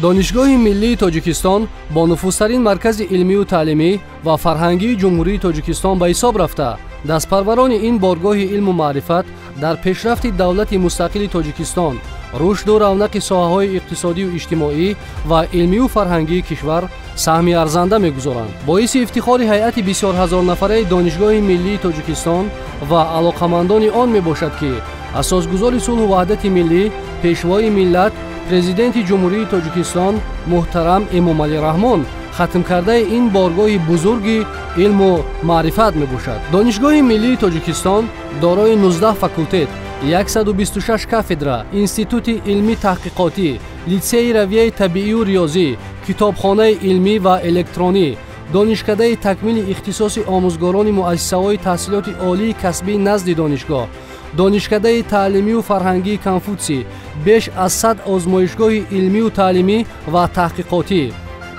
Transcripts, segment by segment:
Донишгоҳи миллии Тоҷикистон бонуфузтарин маркази илмию таълимӣ ва фарҳангии Ҷумҳурии Тоҷикистон ба ҳисоб рафта, дастпарварони ин боргоҳи илму маърифат дар пешрафти давлати мустақили Тоҷикистон, рушду равнақи соҳаҳои иқтисодию иҷтимоӣ ва илмию фарҳангии кишвар саҳми арзанда мегузоранд. Боиси ифтихори ҳайати бисёрҳазорнафараи Донишгоҳи миллии Тоҷикистон ва алоқамандони он мебошад, ки асосгузори сулҳу ваҳдати миллӣ, пешвои миллат, Президенти Ҷумҳурии Тоҷикистон муҳтарам Эмомалӣ Раҳмон хатмкардаи ин боргоҳи бузурги илму маърифат мебошад. Донишгоҳи миллии Тоҷикистон дорои 19 факултет, 126 кафедра, институти илмӣ таҳқиқотӣ, литсеи равияи табиию риёзӣ, китобхонаи илмӣ ва электронӣ, донишкадаи такмили ихтисоси омӯзгорони муассисаҳои таҳсилоти олии касбии назди донишгоҳ, донишкадаи таълимию фарҳангии Конфутсий, беш аз 100 озмоишгоҳи илмию таълимӣ ва таҳқиқотӣ,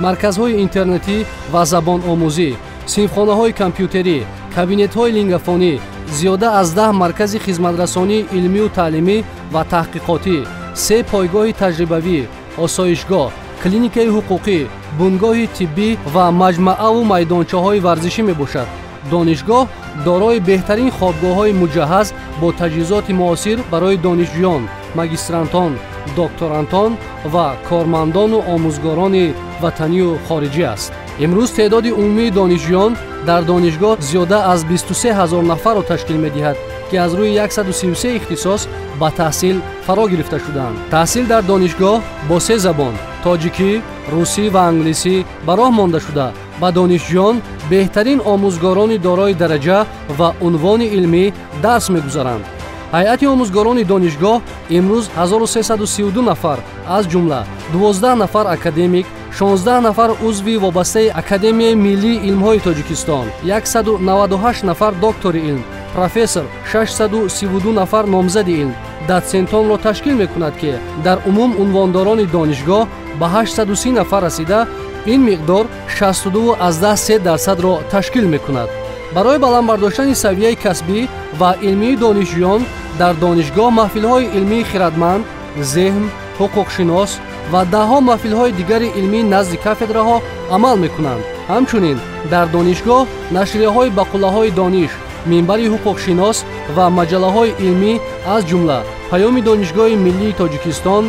марказҳои интернетӣ ва забономӯзӣ, синфхонаҳои компютерӣ, кабинетҳои лингафонӣ, зиёда аз 10 маркази хизматрасонии илмию таълимӣ ва таҳқиқотӣ, 3 пойгоҳи таҷрибавӣ, осоишгоҳ, клиникаи ҳуқуқӣ, бунгоҳи тиббӣ ва маҷмааву майдончаҳои варзишӣ мебошад. Донишгоҳ дорои беҳтарин хобгоҳҳои муҷаҳҳаз бо таҷҳизоти муосир барои донишҷӯён, магистрантон, докторантон ва кормандону омӯзгорони ватанию хориҷӣ аст. Имрӯз теъдоди умумии донишҷӯён дар донишгоҳ зиёда аз 23 ҳазор нафарро ташкил медиҳад, ки аз рӯи 133 ихтисос ба таҳсил фаро гирифта шудаанд. Таҳсил дар донишгоҳ бо се забон тоҷикӣ, русӣ ва англисӣ ба роҳ монда шуда, ба донишҷӯён беҳтарин омӯзгорони дорои дараҷа ва унвони илмӣ дарс мегузаранд. Ҳайати омӯзгорони донишгоҳ имрӯз 1332 нафар, аз ҷумла 12 нафар академик, 16 нафар узви вобастаи Академияи миллии илмҳои Тоҷикистон, 198 нафар доктори илм, профессор, 632 нафар номзади илм, дотсентонро ташкил мекунад, ки дар умум унвондорони донишгоҳ ба 830 нафар расида, ин миқдор 62,3%-ро ташкил мекунад. Барои баланд бардоштани савияи касбӣ ва илмии донишҷӯён дар донишгоҳ маҳфилҳои илмии хирадманд, зеҳн, ҳуқуқшинос ва даҳҳо маҳфилҳои дигари илмӣ назди кафедраҳо амал мекунанд. Ҳамчунин дар донишгоҳ нашрияҳои ба қуллаҳои дониш, минбари ҳуқуқшинос ва маҷаллаҳои илмӣ, аз ҷумла Паёми Донишгоҳи миллии Тоҷикистон,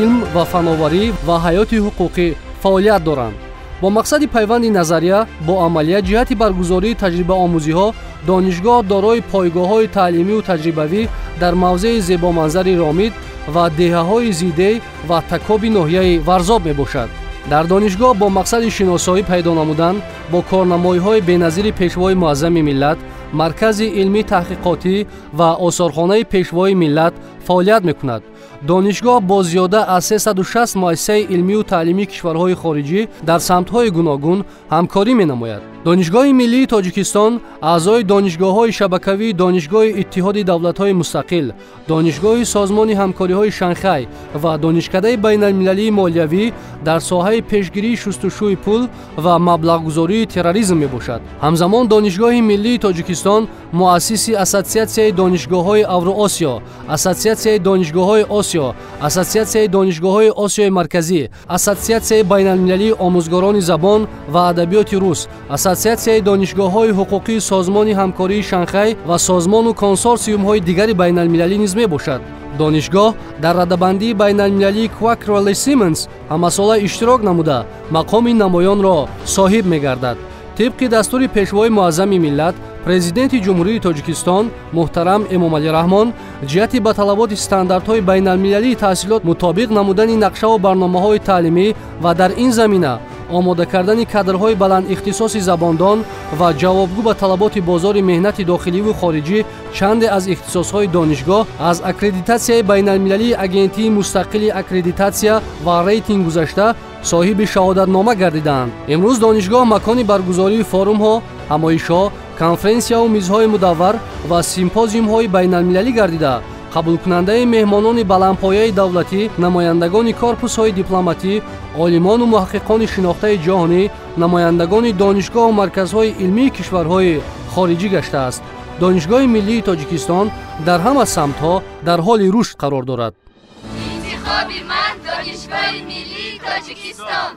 Илм ва фановарӣ ва ҳаёти ҳуқуқӣ фаъолият доранд. Бо мақсади пайванди назария бо амалия ҷиҳати баргузории таҷрибаомӯзиҳо донишгоҳ дорои пойгоҳҳои таълимию таҷрибавӣ дар мавзеи зебоманзари Ромид ва деҳаҳои Зидей ва Такоби ноҳияи Варзоб мебошад. Дар донишгоҳ бо мақсади шиносоӣ пайдо намудан бо корнамоиҳои беназири Пешвои муаззами миллат, маркази илмӣ таҳқиқотӣ ва осорхонаи Пешвои миллат фаъолият мекунад. Донишгоҳ бо зиёда аз 360 муассисаи илмию таълимии кишварҳои хориҷӣ дар самтҳои гуногун ҳамкорӣ менамояд. Донишгоҳи миллии Тоҷикистон аъзои донишгоҳҳои шабакавии Донишгоҳи Иттиҳоди давлатҳои мустақил, Донишгоҳи Созмони ҳамкориҳои Шанхай ва Донишкадаи байналмилалии молиявӣ дар соҳаи пешгирии шустушӯи пул ва маблағгузории терроризм мебошад. Ҳамзамон Донишгоҳи миллии Тоҷикистон муассиси Ассотсиатсияи донишгоҳҳои Авроосиё, Ассотсиатсияи донишгоҳҳои Осиё, Ассотсиатсияи донишгоҳҳои Осиёи Марказӣ, Ассотсиатсияи байналмилалии омӯзгорони забон ва адабиёти рус, Ассотсиатсияи донишгоҳҳои ҳуқуқии Созмони ҳамкории Шанхай ва созмону консорсиумҳои дигари байналмилалӣ низ мебошад. Донишгоҳ дар радабандии байналмилалии Quacquarelli Symonds ҳамасола иштирок намуда, мақоми намоёнро соҳиб мегардад. Тибқи дастури Пешвои муаззами миллат, Президенти Ҷумҳурии Тоҷикистон муҳтарам Эмомалӣ Раҳмон, ҷиҳати ба талаботи стандартҳои байналмилалии таҳсилот мутобиқ намудани нақшаву барномаҳои таълимӣ ва дар ин замина омода кардани кадрҳои баландихтисоси забондон ва ҷавобгӯ ба талаботи бозори меҳнати дохиливу хориҷӣ, чанде аз ихтисосҳои донишгоҳ аз аккредитатсияи байналмилалии Агентии мустақили аккредитатсия ва рейтинг гузашта, соҳиби шаҳодатнома гардидаанд. Имрӯз донишгоҳ макони баргузории форумҳо, ҳамоишҳо, конференсияву мизҳои мудаввар ва симпозиумҳои байналмилалӣ гардида, қабулкунандаи меҳмонони баландпояи давлатӣ, намояндагони корпусҳои дипломатӣ, олимону муҳаққиқони шинохтаи ҷаҳонӣ, намояндагони донишгоҳу марказҳои илмии кишварҳои хориҷӣ гаштааст. Донишгоҳи миллии Тоҷикистон дар ҳама самтҳо дар ҳоли рушд қарор дорад. Интихоби ман. Донишгоҳи миллии Тоҷикистон.